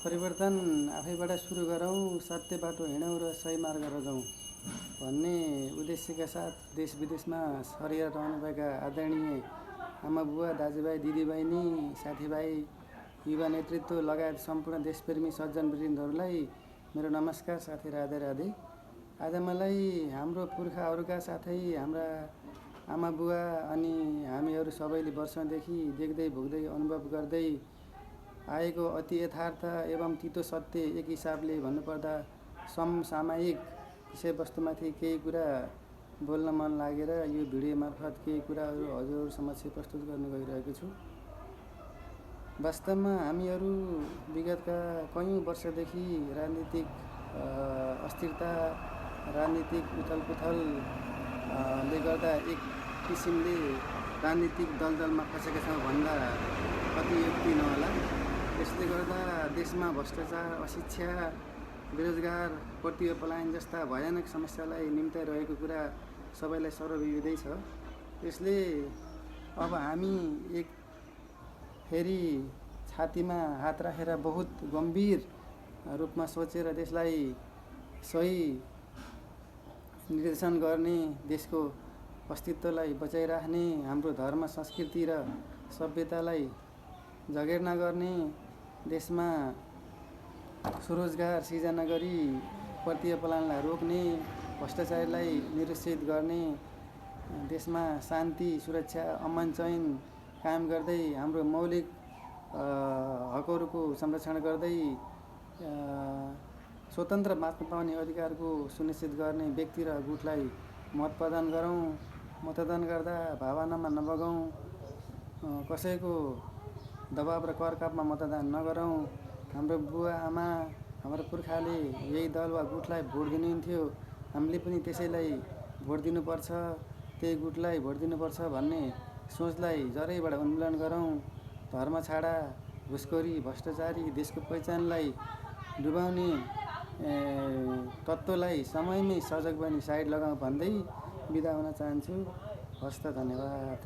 परिवर्तन आफैबाट सुरु गरौँ, सत्य बाटो हिँडौँ र सही मार्ग जाउँ भन्ने उद्देश्यका साथ देश विदेशमा छरिएर रहनुभएका आदरणीय आमा बुवा, दाजुभाइ, दिदीबहिनी, साथीभाइ, युवा नेतृत्व लगायत सम्पूर्ण देशप्रेमी सज्जन वृन्दहरूलाई मेरो नमस्कार साथै राधे राधे। आज मलाई हाम्रो पुर्खाहरूका साथै हाम्रा आमा बुवा अनि हामीहरू सबैले वर्षौंदेखि देख्दै भोग्दै अनुभव गर्दै आएको अति यथार्थ एवं तितो सत्य, एक हिसाबले भन्नुपर्दा समसामयिक विषयवस्तुमाथि केही कुरा बोल्न मन लागेर यो भिडियो मार्फत केही कुराहरू हजुरहरू समक्ष प्रस्तुत गर्न गइरहेको छु। वास्तवमा हामीहरू विगतका कयौं वर्षदेखि राजनीतिक अस्थिरता, राजनीतिक उथलपुथलले गर्दा एक किसिमले राजनीतिक दलदलमा फँसेका छौँ भन्दा अतियुक्ति नहोला। यसले गर्दा देशमा भ्रष्टाचार, अशिक्षा, बेरोजगार, प्रतियो पलायन जस्ता भयानक समस्यालाई निम्त्याइरहेको कुरा सबैलाई सर्वविदितै छ। यसले अब हामी एक फेरि छातीमा हात राखेर बहुत गम्भीर रूपमा सोचेर देशलाई सही निर्देशन गर्ने, देशको अस्तित्वलाई बचाइराख्ने, हाम्रो धर्म, संस्कृति र सभ्यतालाई जगेर्ना गर्ने, देशमा स्वरोजगार सिर्जना गरी प्रतियो पलायनलाई रोक्ने, भ्रष्टाचारीलाई निरुत्साहित गर्ने, देशमा शान्ति, सुरक्षा, अमन चैन कायम गर्दै हाम्रो मौलिक हकहरूको संरक्षण गर्दै स्वतन्त्र बाँच्न पाउने अधिकारको सुनिश्चित गर्ने व्यक्ति र गुटलाई मत प्रदान गरौँ। मतदान गर्दा भावनामा नबगौँ, कसैको दबाब र करकापमा मतदान नगरौँ। हाम्रो बुवा आमा, हाम्रो पुर्खाले यही दल वा गुटलाई भोट दिनुहुन्थ्यो, हामीले पनि त्यसैलाई भोट दिनुपर्छ, त्यही गुटलाई भोट दिनुपर्छ भन्ने सोचलाई जरैबाट उन्मूलन गरौँ। धर्म छाडा, घुसखोरी, भ्रष्टाचारी, देशको पहिचानलाई डुबाउने तत्त्वलाई समयमै सजग बनी साइड लगाउँ भन्दै बिदा हुन चाहन्छु। हस्त, धन्यवाद।